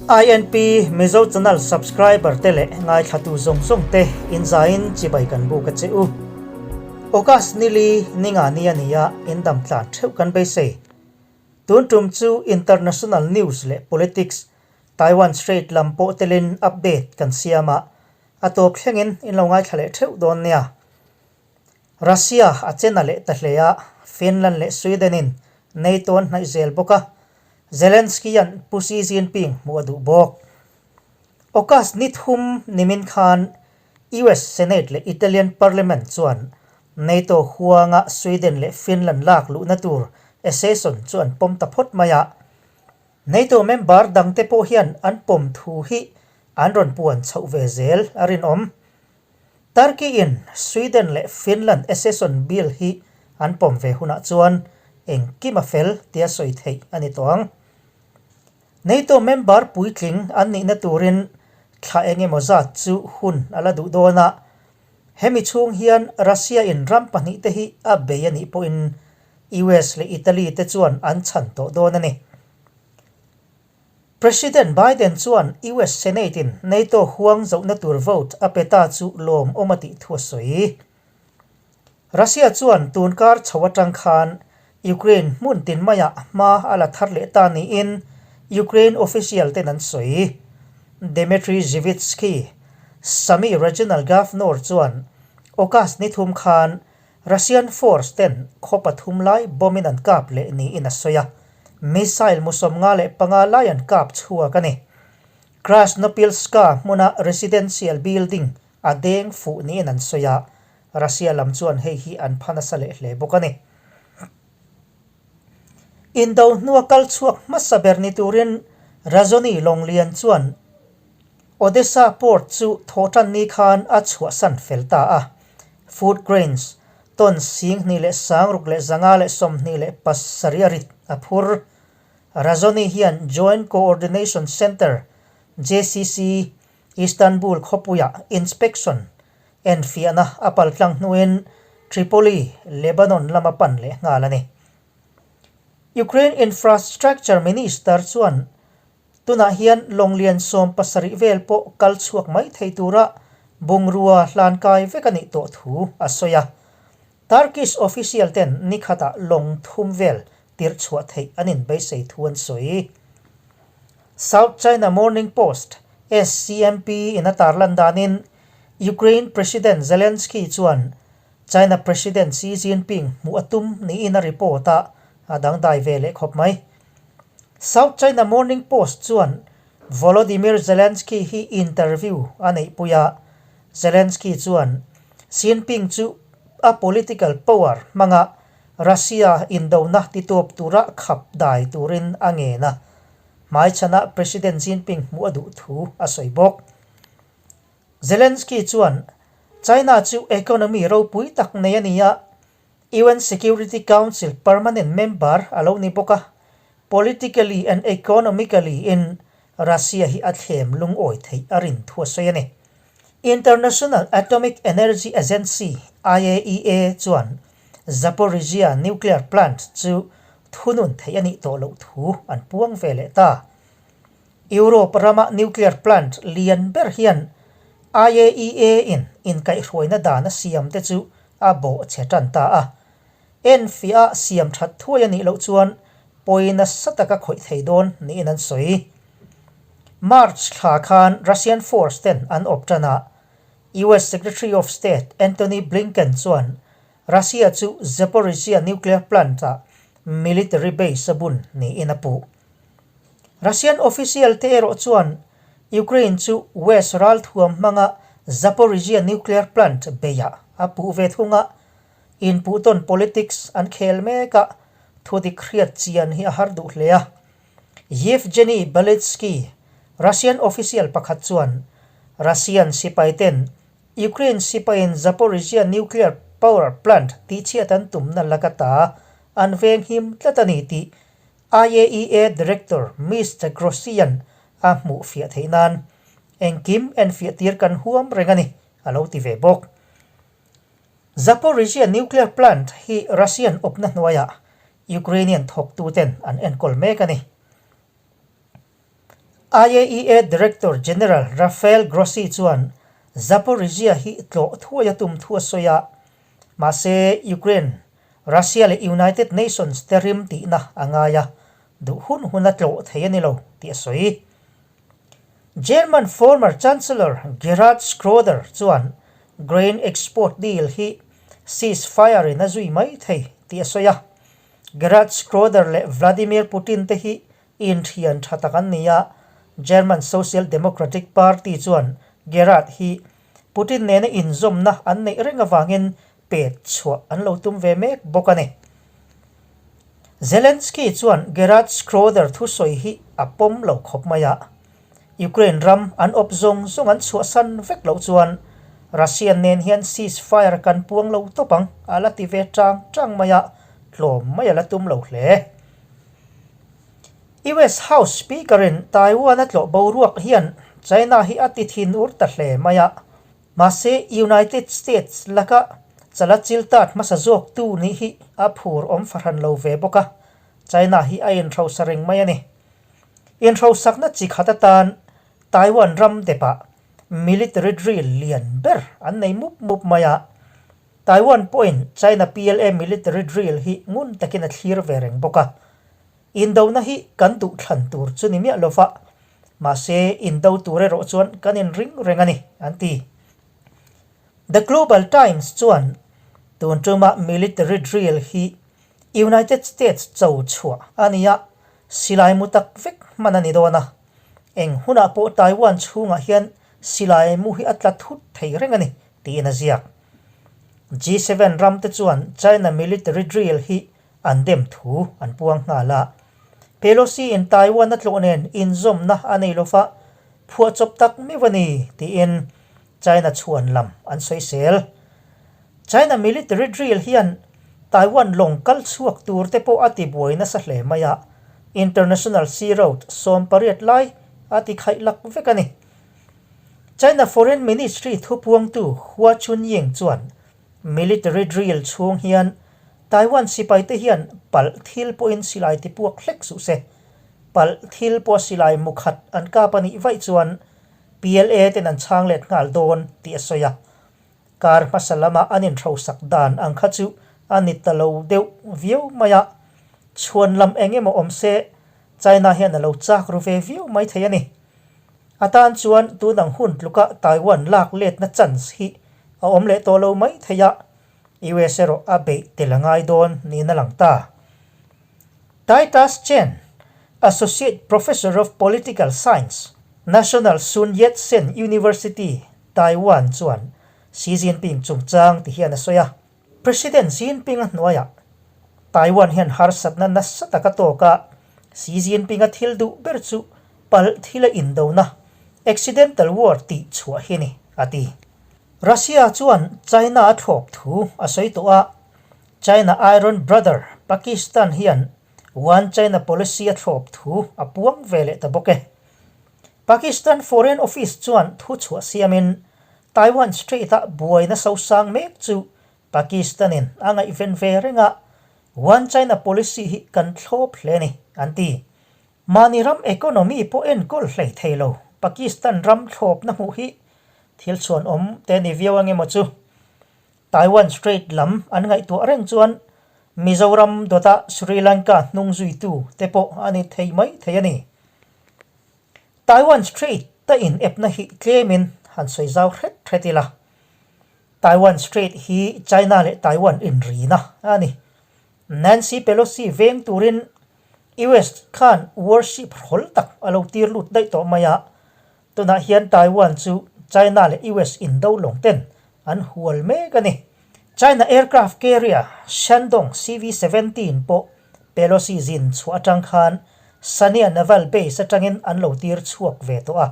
INP Mizo Channel subscriber te leh ngaithlatu zawng zawng te inzaiin chibai kan buk a che u. August nili ninga ni a ni a, in dam tlan theuh kan beisei. Tun tum chu International News leh Politics, Taiwan Strait lam pawh telin update kan siam a, a tawp thlengin in lo ngaithla leh theuh dawn nia. Russia a chena leh ta hle a, Finland leh Sweden in NATO an hnaih zel bawk a, Zelensky-a'n Pu Xi Jinping hmuh a duh bawk. August ni thum nimin khan US Senate leh Italian Parliament chuan NATO huanga Sweden leh Finland lak luhna tur accession chu an pawm ta phawt mai a. NATO member dangte pawh hian an pawm thu hi an rawn puan chhoh ve zel a rinawm. Turkey-in Sweden leh Finland accession bill hi an pawm ve hunah chuan engkim a fel tia sawi theih a ni tawh ang. NATO member puitling an nihna turin thla eng emaw zat chu hun a la duh dawn a, hemi chhung hian Russia-in ram pahnihte hi a bei a nih pawhin US leh Italy te chuan an chhan tawh dawn a ni. President Biden chuan US Senate-in NATO huang zohna tur vote a pe ta chu lawmawm a tih thu a sawi. Russia chuan tun kar chho atang khan Ukraine hmun tin maiah hma a la thar leh ta niin Ukraine official ten an sawi. Dmitry Zhivitsky, Sumy Regional Governor chuan August ni thum khan Russian force ten khaw pathum lai bomb in an kap leh niin a sawi a, missile mu 55 lai an kap chhuak a ni. Krasnopilska hmuna residential building A deng fuh niin an sawi a, Russia lam chuan hei hi an pha nasa leh hle bawk a ni. Indo hnua kal chhuak hmasa ber ni turin Razoni Lawnglian chuan Odessa port chu thawhtan ni khan a chhuahsan fel ta a. Food grains ton 26,527 a rit a phur. Razoni hian Joint Coordination Centre, JCC, Istanbul khawpuiah inspection enfiahna a paltlang hnuin Tripoli, Lebanon lama pan leh nghal a ni. Ukraine Infrastructure Minister chuan tunah hian lawnglian 70 vel pawh kal chhuak mai thei tura bungrua hlankai vek a nih tawh thu a sawi a. Turkish official ten nikhatah lawng thum vel tirh chhuah theih an inbeisei thu an sawi. South China Morning Post, SCMP, in a tarlan danin Ukraine President Zelensky chuan China President Xi Jinping hmuh a tum niin a report a, a dangdai ve leh khawp mai. South China Morning Post chuan Volodymyr Zelensky hi interview a neihpui a, Zelensky chuan Xinping chu a political power hmanga Russia indona titawp tura khap dai turin a ngen a, hmaichhanah President Jinping hmuh a duh thu a sawi bawk. Zelensky chuan China chu economy ropui tak nei a ni a, UN Security Council permanent member a lo ni bawk a, politically and economically in Russia hi a thlem lungawi theih a rin thu a sawi a ni. International Atomic Energy Agency, IAEA, chuan Zaporizhzhia nuclear plant chu thunun theih a nih tawh loh thu an puang ve leh ta. Europe rama nuclear plant lian ber hian IAEA-in inkaihhruaina dan a siam te chu a bawh chhe tan ta a. Enfiah siam that thuai a nih loh chuan pawi nasa taka khawih thei dawn niin an sawi. March thla khan Russian force ten an awp tan a, US Secretary of State Antony Blinken chuan Russia chu Zaporizhzhia nuclear plant-ah military base a bun niin a puh. Russian official te erawh chuan Ukraine chu West ralthuam hmanga Zaporizhzhia nuclear plant beiah a puh ve thung a, Inpuhtawn politics an khel mek a, thudik hriat chian hi a har duh hle a. Yevgeny Balitsky, Russian official pakhat chuan Russian sipaiten Ukraine sipaiin Zaporizhzhia nuclear power plant tihchhiat an tumna laka ta an venghim tlat a ni tih IAEA Director Mister Grossian a hmuh fiah theih nan engkim enfiah tir kan huam reng a ni, a lo ti ve bawk. Zaporizhzhia nuclear plant hi Russian awpna hnuaiah Ukrainian thawktuten an enkawl mek a ni. IAEA Director General Rafael Grossi chuan Zaporizhzhia hi tlawh thuai a tum thu a sawi a, mahse Ukraine, Russia leh United Nations te rim tihna a ngai a, duh hun hun a tlawh thei a ni lo tih a sawi. German former Chancellor Gerhard Schroeder chuan grain export deal hi ceasefire in a zui mai thei tih a sawi a. Gerhard Schroeder leh Vladimir Putin te hi inthian tha tak an ni a, German Social Democratic Party chuan Gerhard hi Putin nena inzawmna an neih reng avangin pet chhuah an lo tum ve mek bawk a ni. Zelensky chuan Gerhard Schroeder thusawi hi a pawm lo khawp mai a, Ukraine ram an awp zawng zawng an chhuahsan vek loh chuan Russia nen hian ceasefire kan puang lo tawp ang a la ti ve chang chang mai a, tlawm mai a la tum lo hle. US House Speaker-in Taiwan a tlawh boruak hian China hi a ti thin ur ta hle mai a, Mahse, United States laka chala chiltat hmasa zawktu nih hi a phur awm fahran lo ve bawk a, China hi a inhrosa reng mai a ni. Inhrosakna chi khat atan Taiwan ram depah military drill lian ber an nei mup mup mai a, Taiwan pawhin China PLA military drill hi ngun takin a thlir ve reng bawk a. Indona hi kan duhthlan tur chu ni miah lova, mahse indo tur erawh chuan kan inring reng a ni, an ti. The Global Times chuan tun tuma military drill hi United States cho chhuah a ni a, silai mu tak vek hman a ni dawn a. Eng hunah pawh Taiwan chhungah hian silai mu hi a tla thut thei reng a ni, tiin a ziak. G7 ramte chuan China military drill hi an dem thu an puang nghal a. Pelosi in Taiwan a tlawh nen inzawmna a nei lova, phuahchawp tak meuh a ni, tiin China chhuan lam an sawisel. China military drill hian Taiwan lawng kal chhuak tur te pawh a tibuai nasa hle mai a, International Sea Road 18 lai a ti khaih lak vek a ni. China Foreign Ministry thupuangtu Hua Chunying chuan Military drill chhung hian Taiwan sipaite hian palh thil pawhin silai ti puak hlek suh se. Palh thil pawh silai mu khat an kap a nih vaih chuan PLA ten an chhang let nghal dawn tih a sawi a. Kar hmasa lama an inhrosak dan ang kha chu a ni ta lo deuh viau mai a. Chhuan lam eng emaw awm se China hian a lo chak ru ve viau mai thei a ni. A tan chuan tun ang hun tluka Taiwan lak letna chance hi a awm leh tawh lo mai thei a, US erawh a beih tel a ngai dawn niin a lang ta. Titus Chen, Associate Professor of Political Science, National Sun Yat-sen University, Taiwan chuan Xi Jinping chungchang ti hian a sawi a. President Xi Jinping-a hnuaiah Taiwan hian harsatna nasa tak a tawk a, Xi Jinping-a thil duh ber chu palh thila indona, accidental war, tih chhuah hi a ni, a ti. Russia chuan China a thlawp thu a sawi tawh a, China Iron Brother Pakistan hian One China policy a thlawp thu a puang ve leh ta bawk e. Pakistan Foreign Office chuan thu chhuah siamin Taiwan Strait-a buaina sosang mek chu Pakistan-in a ngaihven ve reng a, One China policy hi kan thlawp hle a ni, an ti. Mahni ram economy pawh enkawl hlei thei lo Pakistan ram thlawpna hmuh hi thil chhuanawm te ni viau ang emaw chu. Taiwan Strait lam an ngaihtuah reng chuan Mizoram dawta Sri Lanka hnung zuitu te pawh a ni thei mai thei a ni. Taiwan Strait a in epna hi tlemin han sawi zau hret hret ila. Taiwan Strait hi China leh Taiwan inrina a ni. Nancy Pelosi veng turin US khan warship hrawl tak a lo tir lut daih tawh mai a. Tunah hian Taiwan chu China leh US indo lawng ten an hual mek a ni. China aircraft carrier Shandong CV-17 pawh Pelosi zin chhuah atang khan Sanya Naval Base atangin an lo tir chhuak ve tawh a.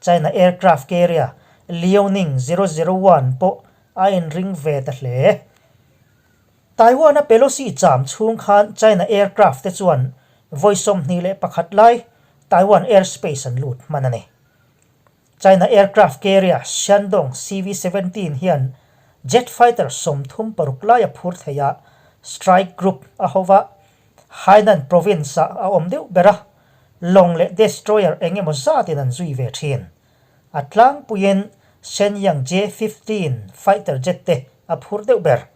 China aircraft carrier Liaoning 001 pawh a inring ve ta hle. Taiwan-a Pelosi cham chhung khan China aircraft te chuan vawi 21 lai Taiwan airspace an lut hman a ni. China aircraft carrier Shandong CV-17 hian jet fighter 36 lai a phur thei a, strike group a ho va, Hainan province-ah a awm deuh ber a. Lawng leh destroyer eng emaw zatin an zui ve thin. A tlangpuiin Shenyang J-15 fighter jet te a phur deuh ber.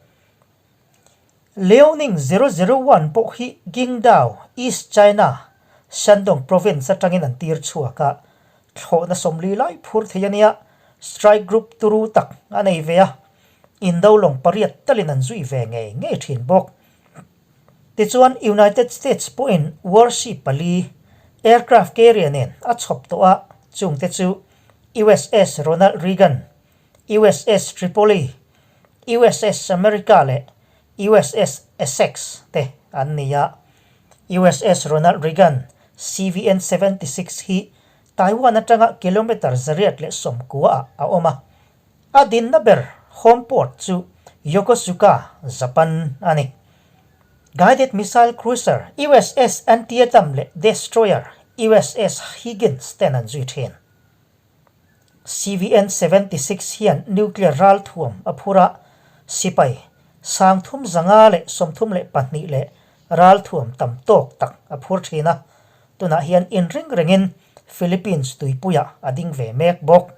Liaoning 001 pawh hi Qingdao, East China, Shandong Province atangin an tir chhuak a, thlawhna 40 lai phur thei a nia, strike group turu tak a nei ve a, indo lawng pariat talin an zui ve ngei ngei thin bawk. Tichuan United States pawhin warship pali, aircraft carrier nen a chhawp tawh a, chungte chu USS Ronald Reagan, USS Tripoli, USS America leh USS Essex te an ni a. USS Ronald Reagan CVN 76 hi Taiwan atanga kilometre 190 ah a awm a. A dinna ber home port chu Yokosuka, Japan a ni. Guided missile cruiser USS Antietam leh destroyer USS Higgins ten an zui thin. CVN 76 hian nuclear ral thuam a phur a, sipai 3532 leh ral thuam tam tawk tak a phur thin a, tunah hian inring rengin Philippines tuipuiah a ding ve mek bawk.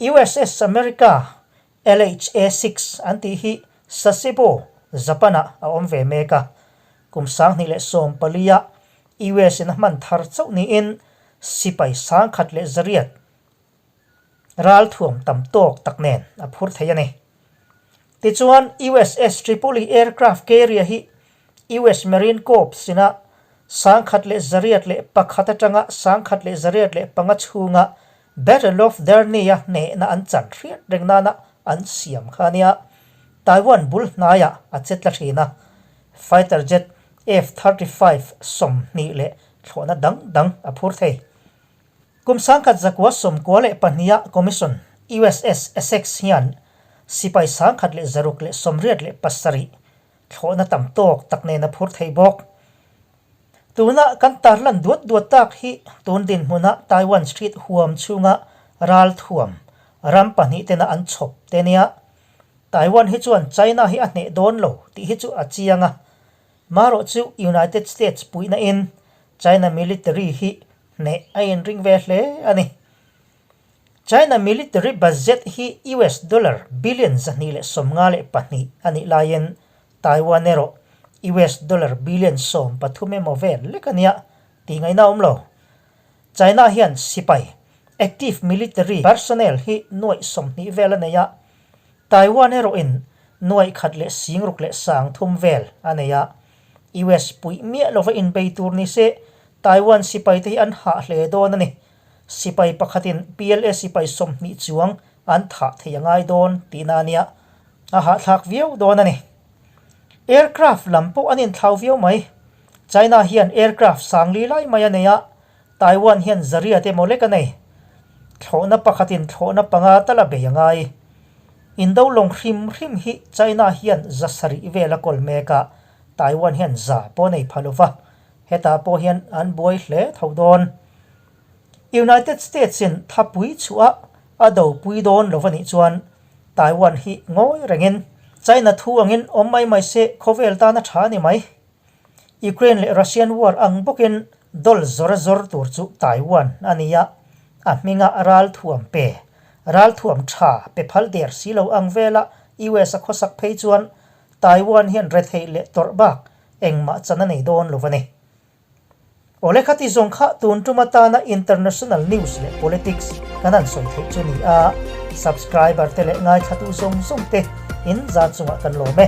USS America LHA-6 an tih hi Sasebo, Japan-ah a awm ve mek a, kum 2014-ah US-in a hman thar chauh niin sipai 1100 ralthuam tam tawk tak nen a phur thei a ni. Tichuan, USS Tripoli aircraft carrier hi US Marine Corps ina 1101 atanga 1105 chhunga Battle of Durney-a hnehna an chan hriat reng nana an siam kha a nia. Taiwan bul hnaiah a che tla thin a, fighter jet F-35 20 leh thlawhna dang dang a phur thei. Kum 1992 commission USS Essex hian sipai 1687 thlawhna tam tawk tak nen a phur thei bawk. Tuna kan tarlan duat duat tak hi tun dinhmuna Taiwan Strait huam chhunga ral thuam ram pahnih tena an chhawp te nia. Taiwan hi chuan China hi a hneh dawn lo tih hi chu a chiang a. Marawh chu United States puihna in China military hi hneh a inring ve hle a ni. China military budget hi US dollar billion 252 a nih laiin Taiwan erawh US dollar billion 13 emaw vel lek a nia tih ngaihna a awm lo. China hian sipai, active military personnel, hi nuaih 20 vel a nei a, Taiwan erawhin nuaih khat leh singruk leh 30 vel a nei a. US puih miah lova inbei tur ni se Taiwan sipaite hi an hah hle dawn a ni. Sipai pakhatin PLA sipai 20 chuang an thah thei a ngai dawn tihna a nia, a hahthlak viau dawn a ni. Aircraft lam pawh an inthlau viau mai. China hian aircraft 40 lai mai a nei a, Taiwan hian 800 emaw lek a nei. Thlawhna pakhatin thlawhna panga tal a bei a ngai. Indo lawng hrim hrim hi China hian 700 vel a kawl mek a, Taiwan hian 100 pawh a nei pha lo va, Hetah pawh hian an buai hle tho dawn. United States in thapui chhuah a dopui dawn lo a nih chuan Taiwan hi ngawi rengin China thu angin awm mai mai se khawvel tan a tha a ni mai. Ukraine leh Russian war ang bawkin dol zawr a zawr tur chu Taiwan a ni a, a hminga ralthuam pe, ralthuam tha pe phal der si lo ang vela US a khawsak phei chuan Taiwan hian retheih leh tawrh bak engmah chan a nei dawn lo a ni. Awle khati zawng kha tun tum atana international news leh politics kan han sawi theih chu ni a, subscriber te leh ngaithlatu zawng zawng te in zan chungah kan lawm e.